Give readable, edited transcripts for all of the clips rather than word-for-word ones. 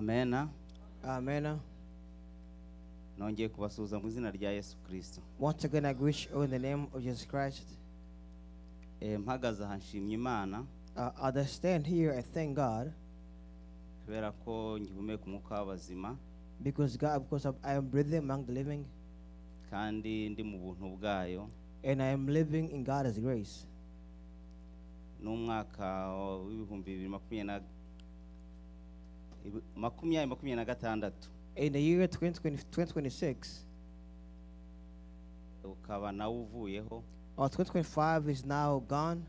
Amena. Amen. Nongeye kubasuhuza mu izina rya Yesu Kirisito. Once again, I greet you in the name of Jesus Christ. Eh, mpagaze aha nshimye Imana As I stand here, I thank God kubera ko ngihumeka umwuka w'abazima because I am breathing among the living kandi ndi mu buntu bwayo. And I am living in God's grace. N'umwaka w'ibihumbi bibiri makumyabiri na ibi- makumyabiri makumyabiri na gatandatu In the year 2020, 2026, ukaba nawe uvuyeho. Or 2025 is now gone.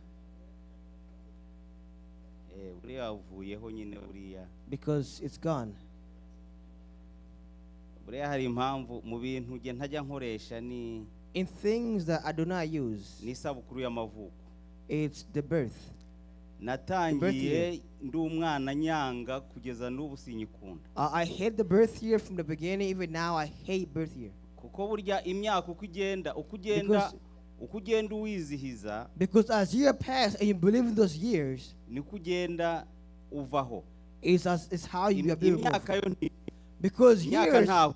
Eh, buriya uvuyeho nyine buriya. Because it's gone. Buriya hari impamvu mu bintu njye ntajya nkoresha ni In things that I do not use, ni isabukuru y'amavuko. It's the birth. Natangiye ndi umwana nyanga kugeza n'ubu sinyikunda. I hate the birth year from the beginning. Even now, I hate birth year. Kuko burya imyaka uko igenda uko ugenda uko ugenda uwizihiza Because as year pass and you believe in those years, niko ugenda uvaho. it's how you are being removed. Imyaka yo nti- Because imyaka years, ntaho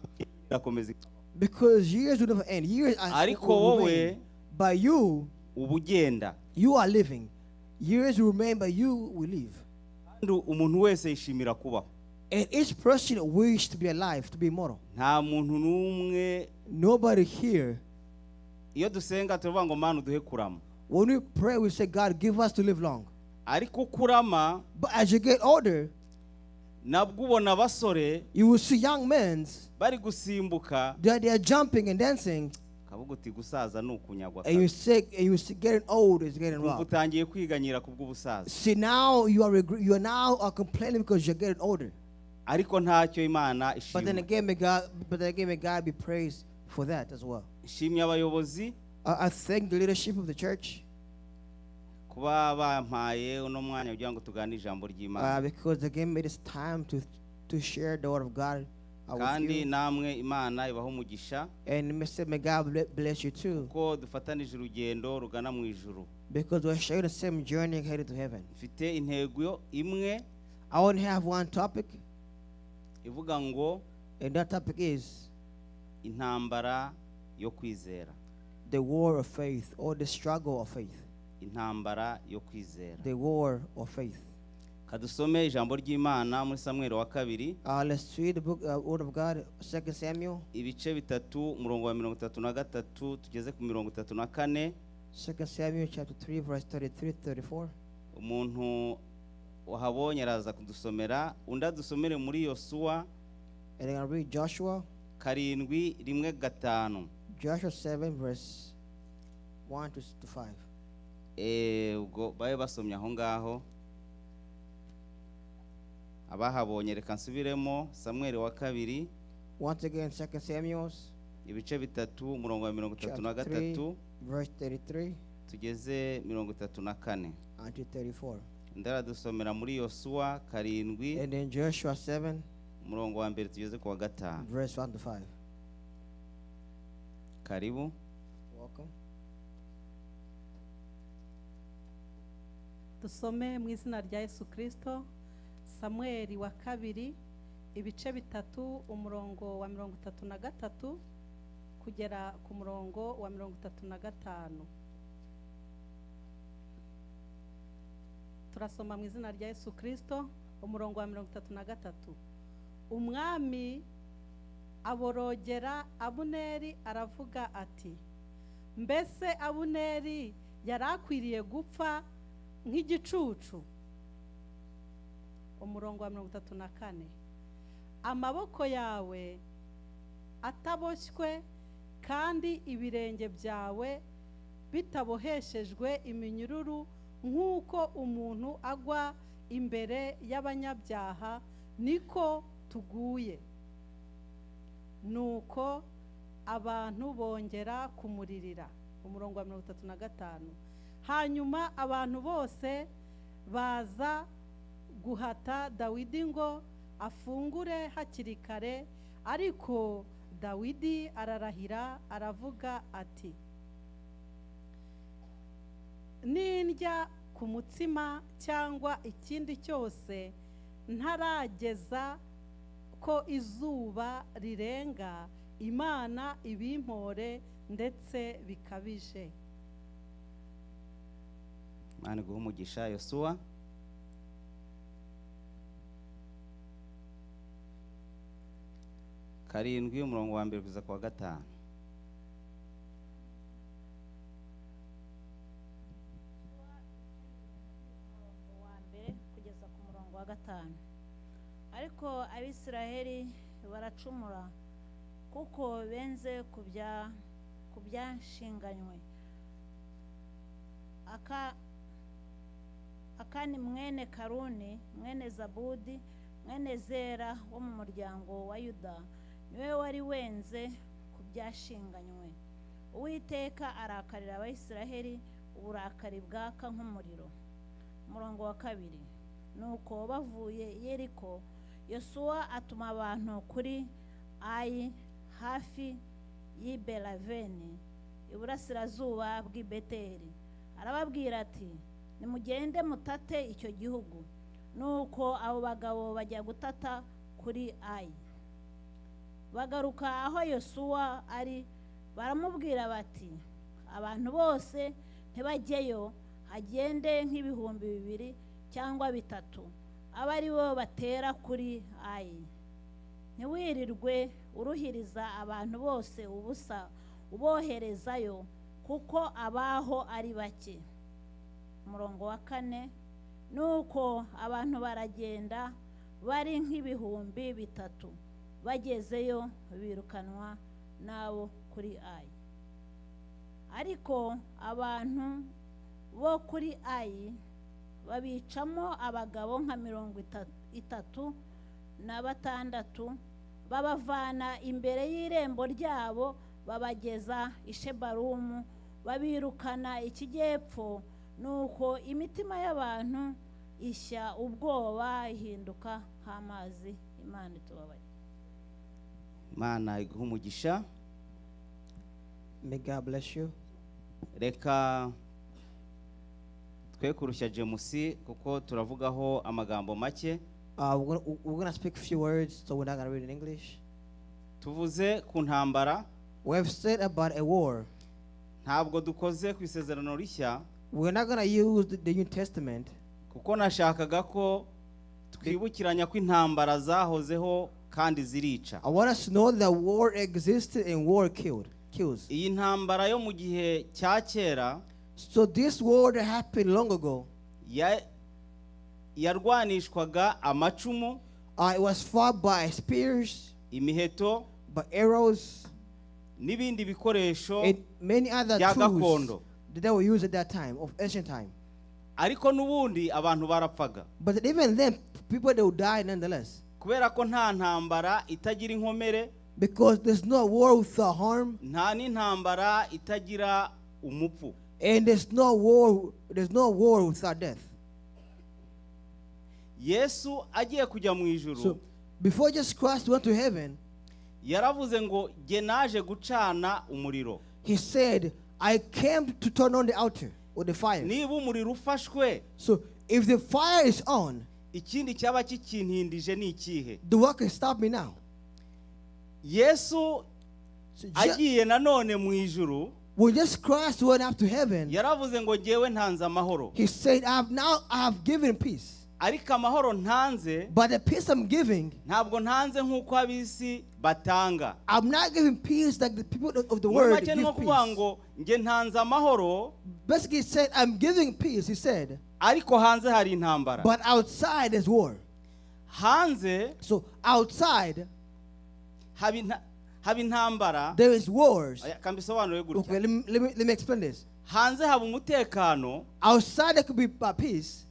irakomeza. Because years will never end. Years are Ariko will wowe remain. But you, uba ugenda. You are living. Years will remain, but you will live. Kandi umuntu wese yishimira kubaho. And each person wish to be alive, to be immortal. Nta muntu n'umwe. Nobody here. Iyo dusenga turavuga ngo Mana uduhe kurama. When we pray, we say, "God, give us to live long." Ariko kurama But as you get older, nabwo ubona abasore you will see young men bari gusimbuka that they are jumping and dancing, ukavuga uti gusaza ni ukunyagwa. And you say, and you see getting old is getting Kumva rough. utangiye kwiganyira ku bw'ubusaza. See, now you are now are complaining because you're getting older. Ariko ntacyo Imana But then ishimwe. again, may God be praised for that as well. Nshimye abayobozi I thank the leadership of the church kuba bampaye uno mwanya kugira ngo tuganire ijambo ry'Imana. Because they gave me this time to share the word of God with Kandi you. Namwe Imana ibaho umugisha And Mr. May God bless you too, kuko dufatanije urugendo rugana mu ijuru. Because we're sharing the same journey headed to heaven. Mfite intego imwe I only have one topic, ivuga ngo and that topic is intambara yo kwizera. The war of faith or the struggle of faith. Intambara yo kwizera. The war of faith. Kadusome ijambo ry'Imana muri Samweli wa kabiri Let's read the book, Word of God, Second Samuel, ibice bitatu umurongo wa mirongo itatu na gatatu tugeze ku mirongo itatu na kane. Second Samuel chapter 3, verse 33 34. Umuntu wahabonye araza kudusomera undi adusomere muri Yosuwa And then I'll read Joshua, karindwi rimwe gatanu. Joshua 7, verse 1 to 5. Eh, ubwo babe basomye aho ngaho abahabonye reka nsubiremo Samweli wa kabiri Once again, Second Samuel, ibice bitatu umurongo wa mirongo itatu na chapter 3, gatatu verse 33 tugeze mirongo itatu na kane. Until 34. Undi aradusomera muri Yosuwa karindwi And then Joshua 7, umurongo wa mbere tugeze ku wa gatanu. Verse 1 to 5. Karibu. Welcome. Dusome mu izina rya Yesu Kirisito Samweli wa kabiri ibice bitatu umurongo wa mirongo itatu na gatatu kugera ku murongo wa mirongo itatu na gatanu. Turasoma mu izina rya Yesu Kirisito umurongo wa mirongo itatu na gatatu. Umwami aborogera Abuneri aravuga ati mbese Abuneri yari akwiriye gupfa nk'igicucu? Umurongo wa mirongo itatu na kane amaboko yawe ataboshywe kandi ibirenge byawe bitaboheshejwe iminyururu nk'uko umuntu agwa imbere y'abanyabyaha niko tuguye. Nuko abantu bongera kumuririra. Umurongo wa mirongo itatu na gatanu hanyuma abantu bose baza guhata Dawidi ngo afungure hakiri kare ariko Dawidi ararahira aravuga ati nindya ku mutsima cyangwa ikindi cyose ntarageza Ko izuba rirenga Imana ibimpore ndetse bikabije. Imana iguhe umugisha. Yosuwa. 7, umurongo wa 1 kugeza ku wa 5. Umurongo wa 1 kugeza ku murongo wa 5. Ariko Abisiraheli baracumura kuko benze ku byashinganywe. Akani mwene Karuni, mwene Zabudi, mwene Zera, wo mu muryango wa Yuda, niwe wari wenze ku byashinganywe. Uwiteka arakarira Abayisiraheli uburakari bwaka nk'umuriro. Umurongo wa 2: Nuko bavuye i Yeriko, Yosuwa atuma abantu kuri Ayi, hafi y'i Belaveni, iburasirazuba bw'i Beteli, arababwira ati: "Nimugende mutate icyo gihugu." Nuko abo bagabo bajya gutata kuri Ayi. Bagaruka aho Yosuwa ari, baramubwira bati: "Abantu bose ntibajyeyo, hagende nk'2,000 cyangwa 3,000, abe ari bo batera kuri Ayi. Ntiwirirwe uruhiriza abantu bose ubusa uboherezayo, kuko abaho ari bake." Umurongo wa 4: Nuko abantu baragenda bari nk'3,000, bagezeyo birukanwa n'abo kuri Ayi. Ariko abantu bo kuri Ayi babicamo abagabo nka 36, babavana imbere y'irembo ryabo babageza i Shebarumu, babirukana ikijyepfo. Nuko imitima y'abantu ishya ubwoba, ihinduka nk'amazi. Imana itubabarire. Imana iguhe umugisha. May God bless you. Reka twe kurushya James kuko turavugaho amagambo make. We're gonna speak a few words, so we're not gonna read in English. Tuvuze ku ntambara. We have said about a war. Ntabwo dukoze ku Isezerano Rishya. We're not gonna use the New Testament kuko nashakaga ko twibukiranya ko intambara zahozeho kandi zirica. I want us to know that war existed and war killed, kills. Iyi ntambara yo mu gihe cya kera So this war that happened long ago, yarwanishwaga amacumu, it was fought by spears, imiheto by arrows, n'ibindi bikoresho and many other bya tools gakondo. That they were used at that time, of ancient time. Ariko n'ubundi abantu barapfaga. But even then, people, they would die nonetheless. Kubera ko nta ntambara itagira inkomere, Because there's no war without harm, nta n'intambara itagira umupfu. And there's no war without death. Yesu agiye kujya mu ijuru, So before Jesus Christ went to heaven, yaravuze ngo: "Jye naje gucana umuriro." he said, "I came to turn on the altar or the fire." Niba umuriro ufashwe, So if the fire is on, ikindi cyaba kikintindije ni ikihe? The work can stop me now. Yesu So agiye nanone mu ijuru, when Jesus Christ went up to heaven, yaravuze ngo: "Jyewe ntanze amahoro." he said, I have given peace. Ariko amahoro ntanze, But the peace I'm giving, ntabwo ntanze nk'uko ab'isi batanga. I'm not giving peace like the people of the Muri world make ni nko give kuvuga peace." ngo njye ntanze amahoro, Basically, he said, "I'm giving peace," he said, ariko hanze hari intambara. "but outside there's war." Hanze So outside, haba intambara. there is wars. Oya, kambisobanure gutya. Okay, let me explain this. Hanze haba umutekano, Outside there could be peace.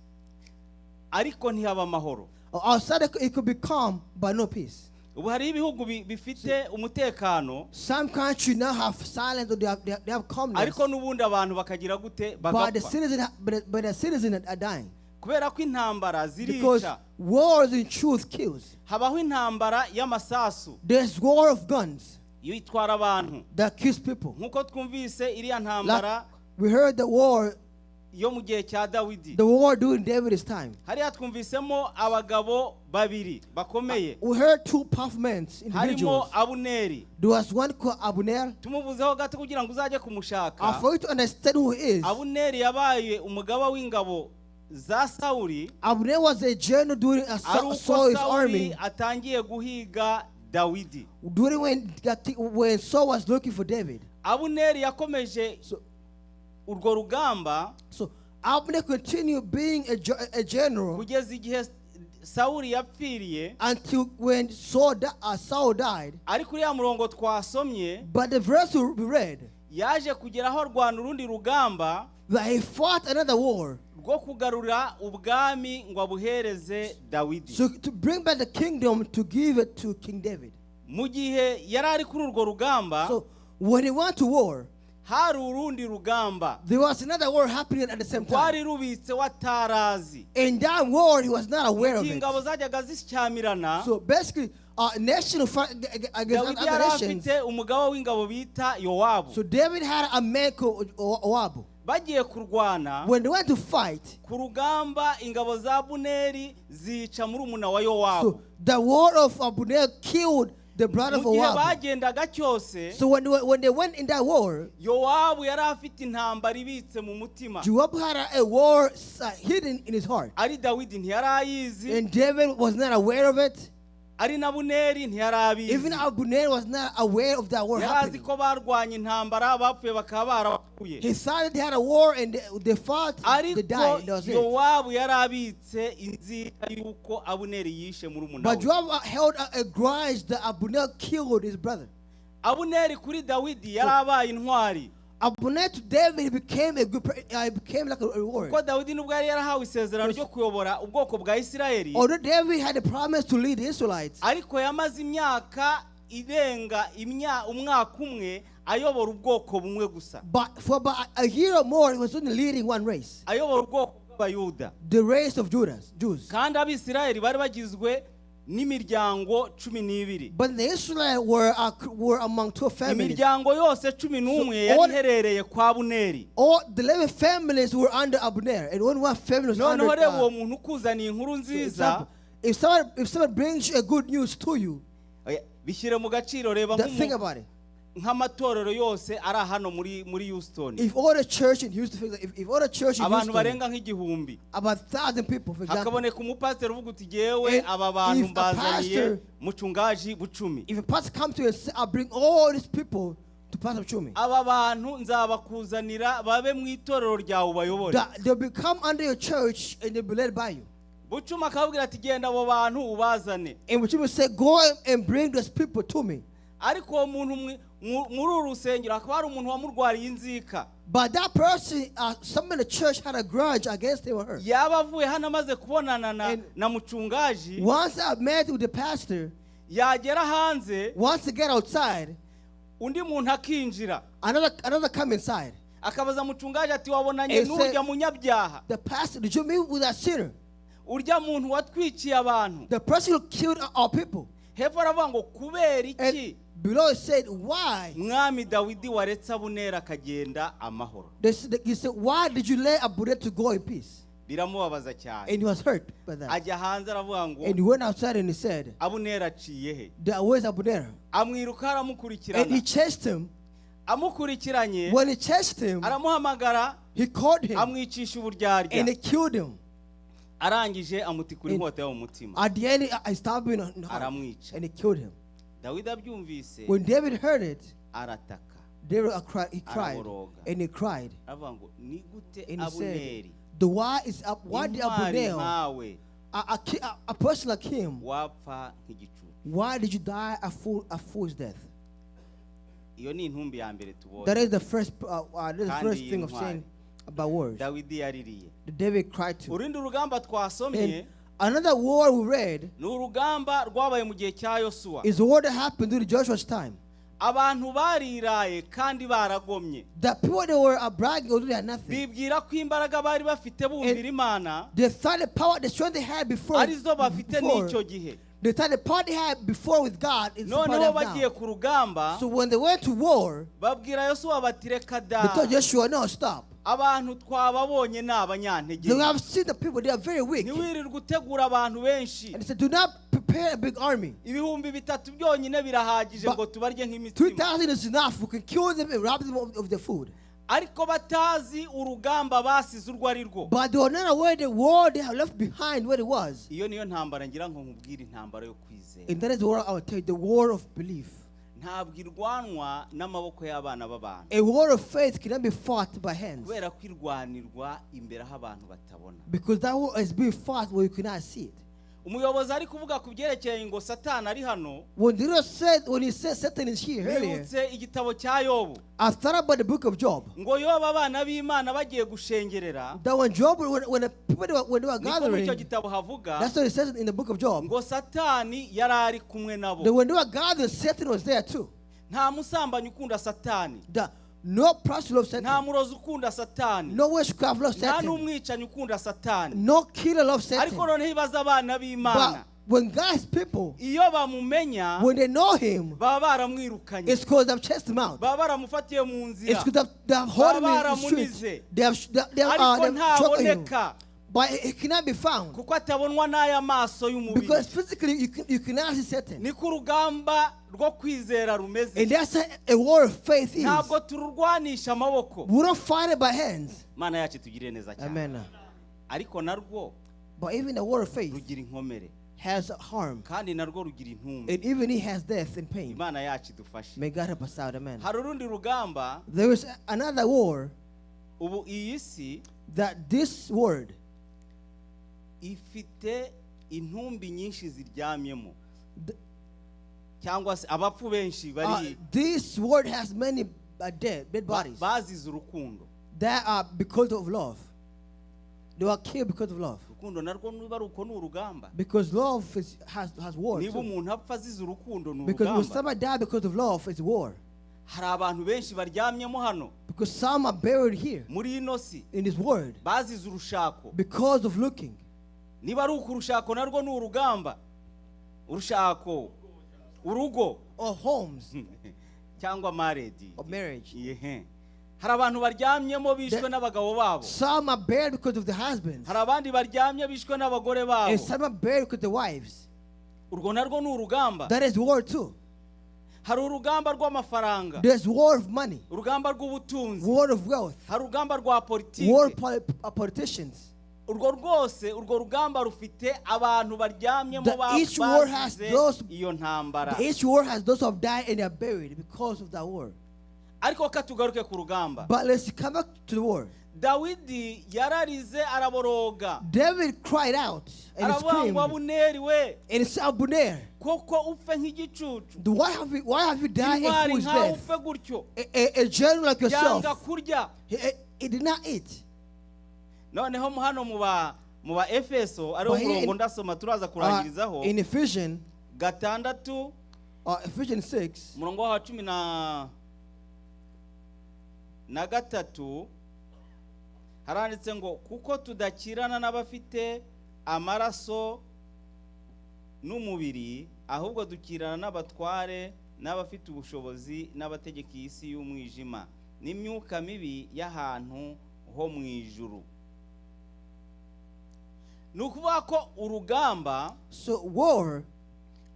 Ariko ntihaba amahoro. Or outside it could be calm, but no peace. Ubu hariho ibihugu bifite umutekano, Some countries now have silence or they have calmness. Ariko n'ubundi abantu bakagira gute? But the Bagapfa. citizen, ha- but the, but the citizen are dying. Kubera ko intambara Because zirica. Wars in truth kills. Habaho intambara y'amasasu There's war of guns iyo itwara abantu that kills people. nk'uko twumvise iriya ntambara Like we heard the war Yo mu gihe cya Dawidi. The war during David's time. Hariya twumvisemo abagabo babiri bakomeye. We heard two powerful men, Harimo individuals. Abuneri. There was one called Abner. Tumuvuzeho gato kugira ngo uzajye kumushaka. For you to understand who he is, Abuneri yabaye umugaba w'ingabo za Sawuli Abner was a general during ari uko Saul's Sawuli army. Atangiye guhiga Dawidi. During when Saul was looking for David. Abuneri yakomeje So, urwo rugamba so Abner continued being a general kugeza igihe Sawuli yapfiriye. Until when Saul died. Ariko uriya murongo twasomye, But the verse we read, yaje kugera aho arwana urundi rugamba that he fought another war rwo kugarura ubwami ngo abuhereze Dawidi. so to bring back the kingdom to give it to King David. Mu gihe yari ari kuri urwo rugamba, So when he went to war, hari urundi rugamba there was another war happening at the same time. rwari rubitse watarazi. In that war, he was not aware of Igihe it. ingabo zajyaga zishyamirana, So basically, nation fight against Dawidi other yari nations. afite umugaba w'ingabo bita Yowabu. So David had a man called Joab. Bagiye kurwana When they went to fight, ku rugamba, ingabo za Buneri zica murumuna wa Yowabu. so the war of Abner killed the brother of Mu gihe Joab. bagendaga cyose, So when they went in that war, Yowabu yari afite intambara ibitse mu mutima. Joab had a war hidden in his heart. Ari Dawidi ntiyari ayizi, And David was not aware of it. Ari na Buneri ntiyari abizi. Even Abner was not aware of that war Yari azi happening. ko barwanya intambara bapfuye bakaba barapfuye. He thought they had a war and they fought, they Ariko died. That was it. Yowabu yari abitse inzika y'uko Abuneri yishe murumuna But we. Joab held a grudge that Abner killed his brother. Abuneri kuri Dawidi yari abaye intwari. Abner to David became a good, became like a reward. Kuko Dawidi nubwo yari yarahawe isezerano ryo kuyobora ubwoko bwa Isirayeli, Although David had a promise to lead the Israelites, ariko yamaze imyaka irenga umwaka umwe ayobora ubwoko bumwe gusa. But for about a year or more, he was only leading one race, Ayobora ubwoko bw'Abayuda. The race of Judas, Jews. Kandi Abisirayeli bari bagizwe n'imiryango 12. But the Israelites were among 12 families. Imiryango yose 11 So yari iherereye kwa Buneri. All the 11 families were under Abner, and only one family was under. Noneho reba uwo muntu ukuzaniye inkuru So nziza. example, if someone brings you a good news to you, Oya, bishyire mu gaciro reba then think about it. Nk'amatorero yose ari hano muri Houston, If all the church in Houston, for example, if all the church in abantu Houston, barenga nk'igihumbi, about 1,000 people, for example, hakaboneka umupasiteri uvuga uti jyewe And aba bantu if a mbazaniye mucungaji Bucumi, if a pastor comes to you and say, "I bring all these people to Pastor Chumi," aba bantu nzabakuzanira babe mu itorero ryawe ubayobore, that they'll become under your church and they'll be led by you. Bucumi akababwira ati genda abo bantu ubazane. And Buchumi say, "Go and bring those people to me." Ariko uwo muntu muri uru rusengero hakaba hari umuntu wamurwariye inzika. But that person, someone in the church had a grudge against him or her. Yaba avuye hano amaze kubonana na, And na mucungaji, once I met with the pastor, yagera hanze, once they get outside, undi muntu akinjira, another come inside. Akabaza mucungaji ati wabonanye And say, n'urya munyabyaha, "The pastor, did you meet with that sinner? Urya muntu watwiciye abantu?" The person who killed our people." Hepfo aravuga ngo kubera iki And below it said, "Why?" mwami Dawidi waretse Abuneri akagenda amahoro? He said, "Why did you let Abner to go in peace?" Biramubabaza cyane. And he was hurt by that. Ajya hanze aravuga ngo And he went outside and he said, Abuneri aciye he? "Where's Abner?" Amwiruka And aramukurikirana. he chased him. Amukurikiranye, When he chased him, aramuhamagara, he called him amwicisha uburyarya, and he killed him. Arangije amutikura inkota yo mu mutima. At the end, I stabbed him in the heart Aramwica. And he killed him. Dawidi abyumvise, When David heard it, arataka. David cried, he cried Araboroga. And he cried. Aravuga ngo ni gute And he said, Abuneri, "The why is up? Why did intwari Abner, nkawe, a person like him, wapfa nk'igicucu?" why did you die a fool's death?" Iyo ni intumbi ya mbere tubonye. That is the first, that is the Kandi first thing of y'intwari. saying about words Dawidi yaririye. that David cried to. Urundi rugamba twasomye And another war we read ni urugamba rwabaye mu gihe cya Yosuwa. is the war that happened during Joshua's time. Abantu bariraye kandi baragomye. The people that were bragging, although they had nothing, Bibwira ko imbaraga bari bafite bumvira Imana they thought the power, the strength they had before, arizo bafite n'icyo gihe. They thought the power they had before with God is the power they Noneho have bagiye now. ku rugamba, So when they went to war, babwira Yosuwa bati reka they da, told Joshua, "No, stop. abantu twababonye ni abanyantege, They have seen the people, they are very weak." ntiwirirwe utegura abantu benshi, And he said, "Do not prepare a big army. 3000 byonyine birahagije But ngo tubarye nk'imitsima. 2,000 is enough. We can kill them and rob them of their food." Ariko batazi urugamba basize urwo ari rwo. But they were not aware the war they have left behind, what it was. Iyo niyo ntambara ngira ngo nkubwire, intambara yo kwizera. And that is what I will tell you, the war of belief. Ntabwo irwanwa n'amaboko y'abana b'abantu, A war of faith cannot be fought by hands. kubera ko irwanirwa imbere aho abantu batabona. Because that war is being fought where you cannot see it. Umuyobozi ari kuvuga ku byerekeye ngo Satani ari hano, When the Lord said, when he said Satan is here earlier, nibutse igitabo cya Yobu. I thought about the book of Job. Ngo Yobu abana b'Imana bagiye gushengerera, That when Job, when the people when they were niko muri icyo gathering, gitabo havuga, that's what it says in the book of Job. ngo Satani yari ari kumwe nabo. That when they were gathering, Satan was there too. Nta musambanyi ukunda Satani, The, no prostitute loves nta Satan. murozi ukunda Satani, No witchcraft loves nta Satan. n'umwicanyi ukunda Satani. No killer loves Satan. Ariko noneho ibaza abana But b'Imana, when God's people, iyo bamumenya, when they know him, baba baramwirukanye, it's because they've chased him out. baba baramufatiye mu nzira, It's because they've hold him in the baramunize. street. They have, Ariko they have struck him. ntaboneka, But he cannot be found. kuko atabonwa n'aya maso y'umubiri. Because physically, you cannot see Satan. Niko urugamba rwo kwizera rumeze. And that's a war of faith is. Ntabwo tururwanisha amaboko. We don't fight it by hands. Mana yacu itugirire neza cyane. Amen. Ariko narwo But even the war of faith rugira inkomere, has harm. kandi narwo rugira intumbi. And even it has death and pain. Imana yacu idufashe. May God help us out. Amen. Hari urundi rugamba. There is another war Ubu iyi si that this word ifite intumbi nyinshi ziryamyemo, cyangwa se abapfu benshi bari This world has many dead ba- bodies bazize urukundo. That are because of love. They were killed because of love. Urukundo narwo niba ari uko ni urugamba. Because love has war Niba too. umuntu apfa azize urukundo ni Because when urugamba. somebody died because of love, it's war. Hari abantu benshi baryamyemo hano Because some are buried here muri ino si in this world bazize urushako. Because of looking. Niba ari uku urushako narwo ni urugamba, urushako, urugo, Or homes cyangwa marriage. Or marriage. Yehe. Hari abantu baryamyemo bishwe n'abagabo babo. Some are buried because of the husbands. Hari abandi baryamye bishwe n'abagore babo. And some are buried because of the wives. Urwo narwo ni urugamba. That is war too. Hari urugamba rw'amafaranga, There's war of money, urugamba rw'ubutunzi, war of wealth, hari urugamba rwa politiki. War politicians. Urwo rwose urwo rugamba rufite abantu baryamyemo Each war has bazize iyo ntambara. Each war has those who have died and they are buried because of that war. Ariko ka tugaruke ku rugamba. But let's come back to the war. Dawidi yararize araboroga, David cried out and he aravuga ngo screamed Abuneri we, and he said, "Abner, koko upfe nk'igicucu, why have you died a intwari fool's nkawe death? upfe gutyo?" A general like Yanga yourself, kurya. he did not eat." Noneho mu hano mu ba Efeso ariwo But here murongo ndasoma turaza kurangirizaho, In Ephesians, 6, Ephesians 6, umurongo wa 13 haranditse ngo kuko tudakirana n'abafite amaraso n'umubiri, ahubwo dukirana n'abatware n'abafite ubushobozi n'abategeka iyi si y'umwijima n'imyuka mibi y'ahantu ho mu ijuru. Ni ukuvuga ko urugamba, So war,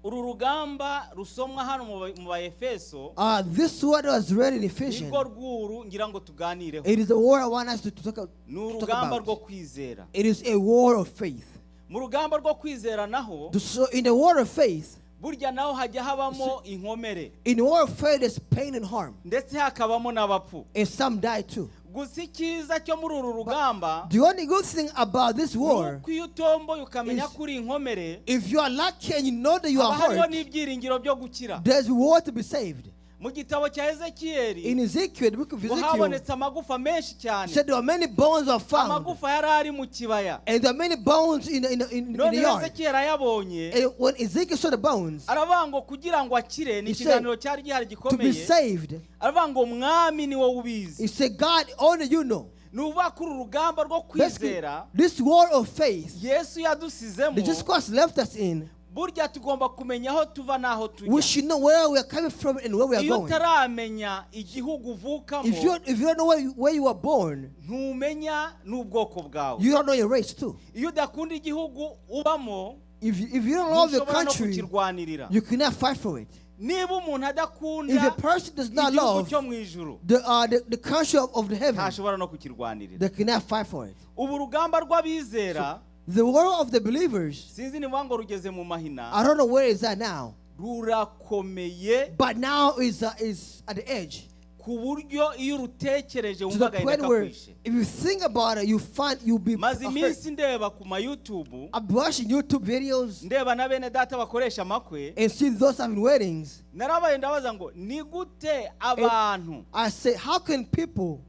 uru rugamba rusomwa hano mu ba Efeso, this word was read in Ephesians. nirwo rwuru ngira ngo tuganireho. It is the war I want us to Ni talk urugamba rwo about. kwizera. It is a war of faith. Mu rugamba rwo kwizera naho, So in the war of faith, burya naho hajya habamo inkomere, in the war of faith, there's pain and harm. Ndetse hakabamo n'abapfu. And some die too. Gusa icyiza cyo muri uru rugamba The only good thing about this ni war, uko iyo utomboye ukamenya is ko uri inkomere, if you are lucky and you know that you haba are hariho hurt, n'ibyiringiro byo gukira. There's war to be saved. Mu gitabo cya Ezekiyeli, In Ezekiel, the book of ngo Ezekiel, habonetse amagufa menshi cyane, said there are many bones were found. Amagufa yari ari mu kibaya. And there are many bones in the None yard. Ezekiyeli ayabonye, And when Ezekiel saw the bones, aravuga ngo kugira ngo akire ni he said, ikiganiro cyari gihari to be gikomeye, saved, aravuga ngo mwami ni wowe ubizi. He said, "God, only you know." Ni ukuvuga ko uru rugamba rwo Basically, kwizera this war of faith Yesu yadusizemo, that Jesus Christ left us in, Burya tugomba kumenya aho tuva n'aho We tujya. should know where we are coming from and where we are Iyo going. utaramenya igihugu uvukamo, If you don't know where you were born, ntumenya n'ubwoko bwawe. you don't know your race too. Iyo udakunda igihugu ubamo, If you don't love your ntushobora no country, kukirwanirira. you cannot fight for it. Niba umuntu adakunda If a person does not igihugu love cyo mu ijuru, the country of the heaven, ntashobora no kukirwanirira. they cannot fight for it. Ubu urugamba rw'abizera, The war of the believers, sinzi niba ngo rugeze mu mahina, I don't know where is that now, rurakomeye, but now is at the edge. Ku buryo iyo urutekereje To wumva the agahinda point where kakwishe. if you think about it, you find you'll be Maze hurt. iminsi ndeba ku ma YouTube, I'm watching YouTube videos ndeba na bene data bakoresha amakwe. And see those having weddings. Narabaye ndabaza ngo ni gute abantu I say, how can people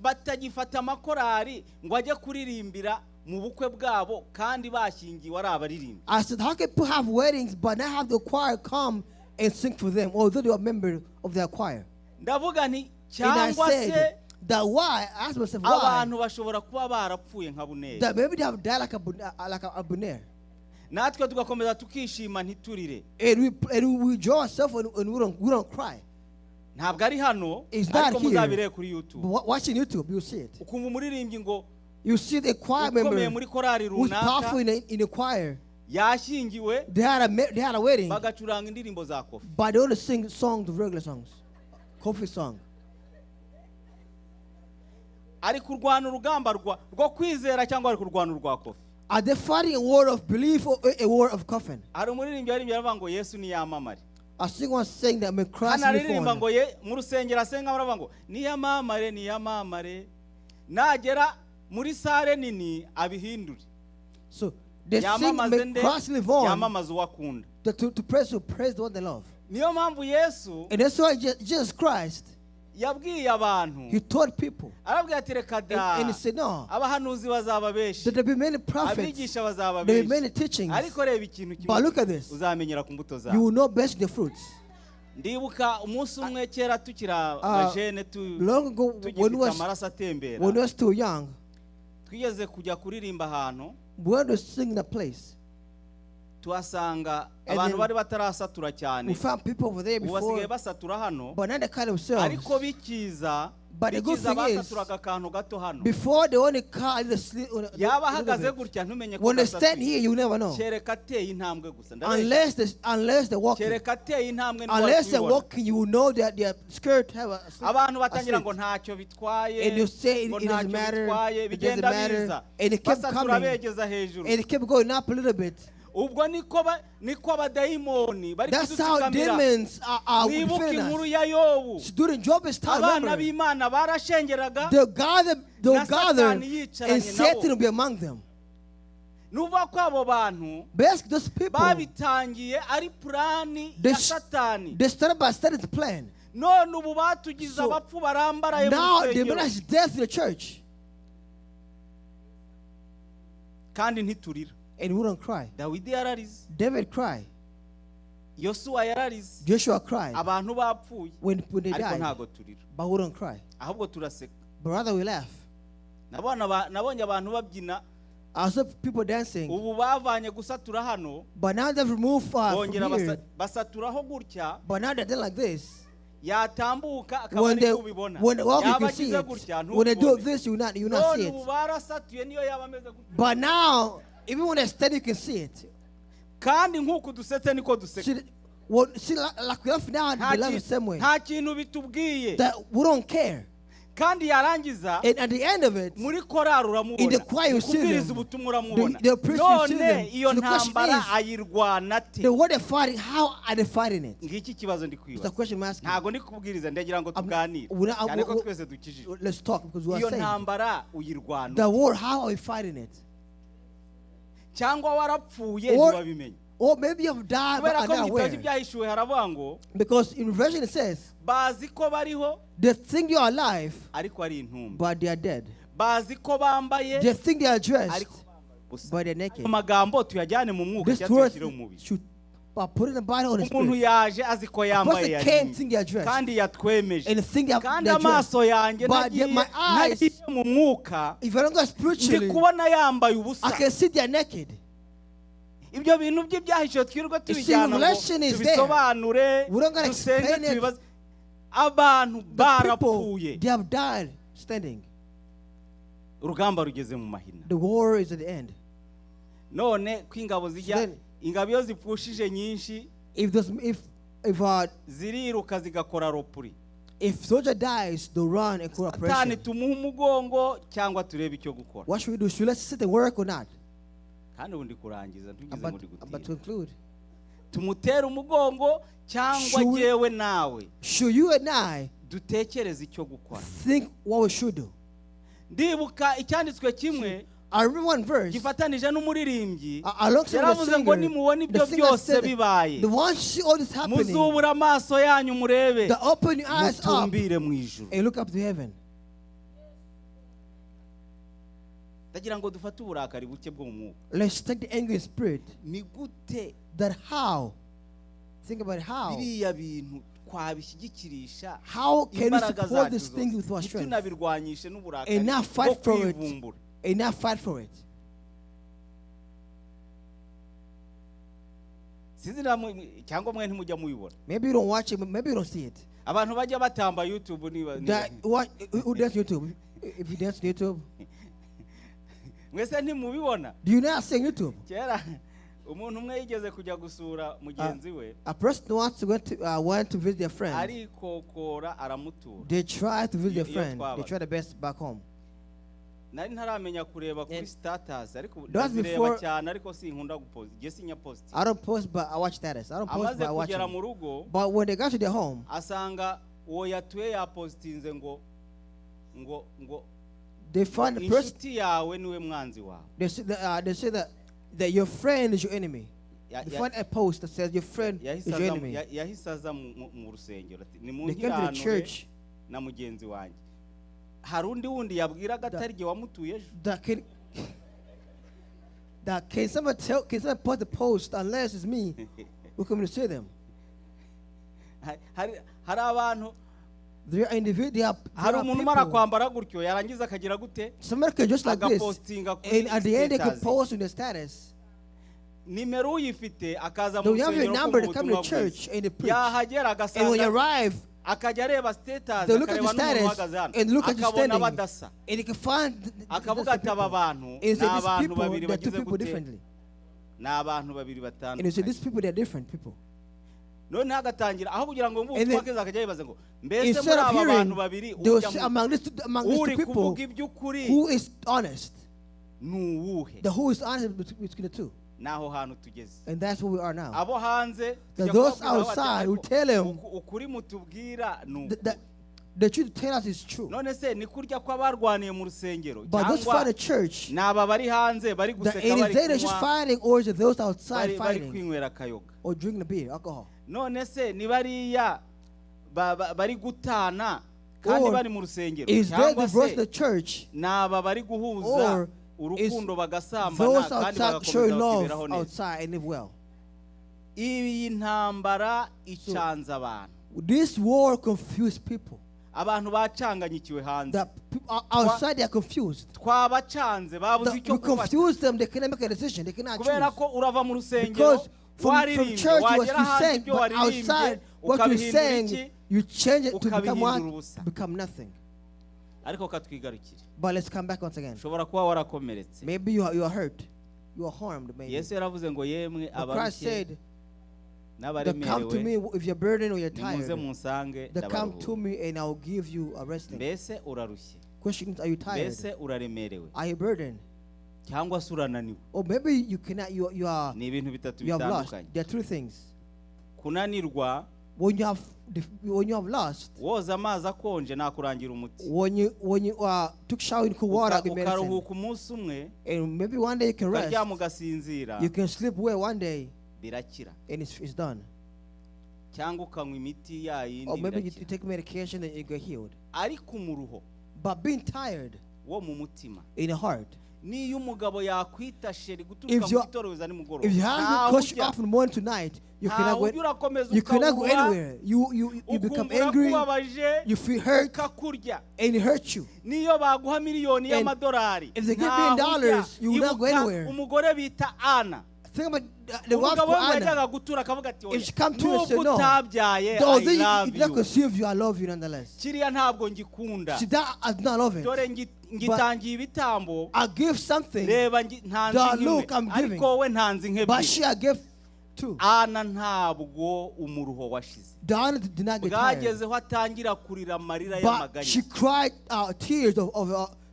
batagifata amakorari ngo ajye kuririmbira mu bukwe bwabo kandi bashyingiwe ari abaririmbyi? I said, how can people have weddings but not have the choir come and sing for them, although they are members of their choir? Ndavuga nti And I cyangwa se said that why? I asked myself why. Abantu bashobora kuba barapfuye nka Buneri, That maybe they have died like a Abner. Natwe tugakomeza tukishima ntiturire. And we draw ourselves and we don't cry. Ntabwo ari hano, It's not ariko here. muzabirebe kuri YouTube. But watching YouTube, you'll see it. Ukumva umuririmbyi ngo You see the choir ukomeye member muri korari who's runaka powerful in the choir. yashyingiwe, They had a wedding, bagacuranga indirimbo za Kofi. But they only sing songs, regular songs, Kofi song. Ari kurwana urugamba rwo kwizera cyangwa ari kurwana urwa Kofi? Are they fighting a war of belief or a war of coffin? Hari umuririmbyi waririmbye aravuga ngo Yesu niyamamare. I see one saying that may Christ Hano aririmba be ngo ye mu rusengero asenga baravuga ngo niyamamare, niyamamare, nagera muri salle nini abihindure. So they sing Yamamaze may nde? Christ live on Yamamaze uwo akunda. to praise the one they love. Niyo mpamvu Yesu And that's why Jesus Christ, yabwiye abantu, he taught people. arabwira ati reka da, And he said, no, abahanuzi bazaba benshi, that there be many prophets, abigisha bazaba there be many benshi, teachings, ariko reba ikintu but kimwe, look at this. Uzamenyera ku mbuto You zabo. will know best the fruits. Ndibuka umunsi umwe kera tukiri abajene Long ago, when we tugifite was, amaraso atembera, when we were still young, twigeze kujya kuririmba ahantu, we went to sing in a place. Tuhasanga And abantu then bari batarasatura cyane. we found people over there Ubu basigaye before, basatura hano, but now they cut themselves. ariko bikiza, But the good bikiza thing is, basaturaga akantu gato hano. before they only cut the slit on Yaba a little ahagaze bit. gutya ntumenye ko When they stand gasatuye. here, you never know. Kereka ateye intambwe gusa, ndabeshya. Unless they're walking. Kereka ateye intambwe nibwo Unless they're wakubibona. walking, you will know that their skirt have a slit. Abantu A batangira slit. ngo ntacyo bitwaye, And you say it, ngo it doesn't ntacyo matter, bitwaye, it doesn't bigenda matter. biza, And it kept basatura coming. begeza hejuru. And it kept going up a little bit. Ubwo niko abadayimoni bari That's how kudutsikamira. demons are Mwibuke defeating inkuru us. ya Yobu. So during Job's time, Abana remember, b'Imana barashengeraga, they'll na gather Satani yicaranye and nabo. Satan will be among them. Nuvuga ko abo bantu Basically, those people, babitangiye ari plan ya Satani. they started by Satan's plan. None ubu batugize So, abapfu barambaraye mu now they rusengero, manage death in the church. Kandi ntiturira. And we don't cry. Dawidi yararize. David cried. Yosuwa yararize. Joshua cried Abantu bapfuye, when they ariko died. ntabwo turira, But we don't cry. Ahubwo turaseka. But rather we laugh. Nabonye abantu babyina. I saw people dancing. Ubu bavanye gusatura hano, But now they've removed from bongera here. basaturaho gutya. But now they're doing like this. Yatambuka akaba When ari they kubibona. When they walk, you Yaba can see agize it. gutya When they do ntubibone. this, you not see None it. ubu barasatuye niyo yaba ameze gutya. But now, even when they stand, you can see it. Kandi nk'uku dusetse niko duseka. See, well, see like we laugh now, Nta they laugh the same way. nta kintu bitubwiye. That we don't care. Kandi yarangiza, And at the end of it, muri korari uramubona, in the choir you see kubwiriza them. Ubutumwa uramubona. The priest you see None them. iyo So the question ntambara is, ayirwana ate? the what they're fighting, how are they fighting it? Ngiki kibazo ndi It's kwibaza. the question I'm asking. Ntabwo ndi kubwiriza, ndagira ngo tuganire, cyane ko twese dukijijwe. Let's talk because we are Iyo saying ntambara uyirwana the ute? war, how are we fighting it? Cyangwa warapfuye ntiwabimenye? Or maybe you have died but Kubera are ko mu not gitabo aware. cy'Ibyahishuwe haravuga ngo Because in Revelation it says bazi ko bariho, they think you are alive, ariko ari intumbi. But they are dead. Bazi ko bambaye, They think they are dressed, ariko bambaye ubusa. But they're naked. Ayo magambo tuyajyane mu mwuka This cyangwa word tuyashyire mu mubiri. should put in the body or the Umuntu spirit. yaje azi ko yambaye, Person came yarimye, think they are dressed. Kandi yatwemeje, And think they are, kandi they are dressed. amaso yanjye But yet ntagiye my eyes, ntagiye mu mwuka, if I don't go ndi spiritually, kubona yambaye ubusa. I can see they are naked. Ibyo bintu by'ibyahishuwe twirirwa You see, tubijyana ngo revelation is there. tubisobanure, We don't gotta dusenge, explain it. tubibaze. Abantu The people, barapfuye. they have died standing. Urugamba rugeze mu mahina. The war is at the end. None ko ingabo zijya, ingabo iyo zipfushije nyinshi, If those, if ziriruka zigakora repli. If soldier dies, they run and call Satani operation. tumuhe umugongo cyangwa turebe icyo gukora? What should we do? Should we sit and work or not? Kandi ubu ndi kurangiza, ntugize I'm ngo ndi about to gutinda. conclude. Tumutere umugongo cyangwa jyewe nawe Should you and I dutekereze icyo gukora? Think what we should do? Ndibuka icyanditswe kimwe I remember one verse. Gifatanije n'umuririmbyi. Alongside the Yaravuze ngo singer, nimubona ibyo the singer byose said, bibaye, the one see all this happening, muzubura amaso yanyu murebe, the open your eyes up mutumbire mu ijuru. And look up to heaven. Ndagira ngo dufate uburakari buke bwo mu mwuka. Let's take the angry spirit. Ni gute That how? Think about how. biriya bintu twabishyigikirisha How can we imbaraga support zacu these things with our zose, strength ntitunabirwanyishe n'uburakari and not bwo fight for it kwivumbura? and not fight for it? Sinzi niba cyangwa mwe ntimujya mubibona. Maybe you don't watch it, but maybe you don't see it. Abantu bajya batamba YouTube niba That what who dance YouTube? If you dance on YouTube, mwese ntimubibona. Do you not see on YouTube? Kera umuntu umwe yigeze kujya gusura mugenzi we. A person wants to went to visit their friend. Arikokora aramutura. They try to visit their Iyo friend. They twabaga. try their best back home. Nari ntaramenya kureba kuri status, ariko ubu That's ndazireba cyane, ariko sinkunda gupost, njye sinyapost. I don't post, but I watch status. I don't post, Amaze but I watch kugera them. mu rugo, But when they got to their home, asanga uwo yatuye yapositinze ngo they find the person. inshuti yawe niwe mwanzi wawe. They say that your friend is your enemy. They find a post that says your friend Yahise is your aza mu- enemy. yahise aza mu rusengero ati They came to the nimunkiranure church. Na mugenzi wanjye. Hari undi wundi yabwiraga atari jye wamutuye ejo? That can someone tell, can someone post the post unless it's me who come to see them? Hari abantu There are individuals, there hari are umuntu umara people. kwambara gutyo, yarangiza akagira gute? Somebody can just like this, Agapostinga kuri and at the end they can status. Post in the status. Nimero uyifite akaza mu They have your rusengero number kumva to come to ubutumwa church bwiza. and they preach. Yahagera And when you agasanga, arrive, akajya areba status, they look at akareba the n'umuntu status uhagaze hano, and look at you akabona standing, badasa, and you can find akavuga the ati aba people. bantu And you ni say, these abantu people, babiri they're two bagize people gute? differently. Ni abantu babiri And you say, batandukanye. these people, they're different people. Noneho agatangira aho kugira ngo mvuge And ubutumwa then, bwiza, akajya yibaza ngo mbese instead muri of aba hearing, bantu babiri they will ujya say, among these uri two people, kuvuga iby'ukuri who is honest? Ni uwuhe? The who is honest between the two. N'aho hantu tugeze. And that's where we are now. Abo hanze That tujya those kubabwira bati, outside will ariko tell them ukuri mutubwira ni uku. The truth tell us is true. None se ni kurya kw'abarwaniye mu rusengero, But those cyangwa fight the church, ni aba bari hanze bari the guseka, it is bari they that's just kunywa, fighting, or is it those outside bari fighting kwinywera akayoga? Or drinking the beer, alcohol? None se ni bariya bari gutana kandi Or bari mu rusengero, is there cyangwa divorce se the church, ni aba bari guhuza or is urukundo bagasambana those kandi outside bagakomeza showing love bakiberaho neza? outside and live well? Iyi ntambara icanze abantu. This war confused people. Abantu bacanganyikiwe hanze. The people outside, they are confused. Twabacanze, babuze icyo We gufata. confuse them. They cannot make a decision. They cannot Kubera choose. ko urava mu rusengero Because from waririmbye, church you, was, wagera you hanze sang, ibyo but waririmbye outside what you ukabihindura sang, iki? you change it to become Ukabihindura what? ubusa. Become nothing. Ariko katwigarukire. But let's come back once again. Ushobora kuba warakomeretse. Maybe you are hurt. You are harmed, maybe. Yesu yaravuze ngo yemwe But Christ abarushye said, that come to me n'abaremerewe, if you're burdened or you're nimuze tired. munsange, That come to ndabaruhura. me and I will give you a resting. Mbese urarushye? Question is, are you tired? Mbese uraremerewe, Are you burdened? Cyangwa se urananiwe? Or maybe you cannot, you are, Ni ibintu bitatu you have lost. bitandukanye. There are two things. Kunanirwa, When you have lost, woza amazi akonje nakurangira umuti, when you took shower in cool water, Uka- give medicine, ukaruhuka umunsi umwe, and maybe one day you can rest. ukaryama ugasinzira, You can sleep well one day, birakira, and it's done. Cyangwa ukanywa imiti ya yindi, Or maybe you birakira. Take medication and you get healed. Ariko umuruho But being tired wo mu mutima, in the heart, niyo umugabo yakwita chéri guturuka If mu gitondo kugeza nimugoroba, if your husband ntaho cuts you ujya. Off from morning to night, you cannot Ntaho go. ujya, urakomeza You cannot go ukawubura, anywhere. You become ukumva angry. urakubabaje, You feel hurt, ukakurya. And it hurts you. Niyo baguha miliyoni And y'amadolari, if they give ntaho $1 billion, ujya. You will not go Ibuka anywhere. umugore bita Ana. Think about the wife Umugabo we ngo Anna. yajyaga gutura akavuga ati, If she come to you and say, "Nubwo "No, utabyaye, though I you love did not you." conceive you, I love you nonetheless. Kiriya ntabwo ngikunda. She that I do not love it. Dore ngitangiye ibitambo. I give something, Reba ntanze The nk'imwe, look I'm giving. ariko wowe ntanze but nk'ebyiri. she I gave two. Ana ntabwo umuruho washize. Diana did not get tired, Bwagezeho atangira kurira amarira but y'amaganya. she cried tears of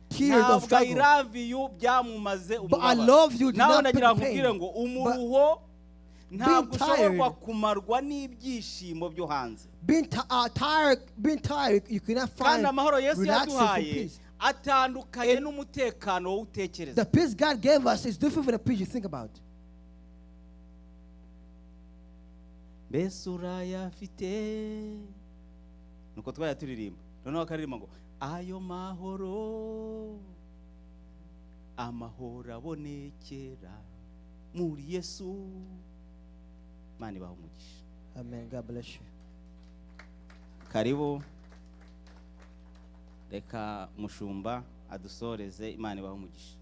Ntabwo I struggle. love you byamumaze But I umubabaro. love you did Nawe not ndagira put the nkubwire pain. ngo umuruho ntabwo Being tired, ushoborwa kumarwa n'ibyishimo byo hanze. Being tired, you cannot Kandi find amahoro Yesu relaxing from yaduhaye peace. atandukanye n'umutekano wowe utekereza. The peace God gave us is different from the peace you think about. Mbese urayafite? Nuko twajya turirimba, noneho akaririmba ngo ayo mahoro, amahoro abonekera muri Yesu. Imana ibaha umugisha. Amen. God bless you. Karibu, reka mushumba adusoreze. Imana ibaha umugisha.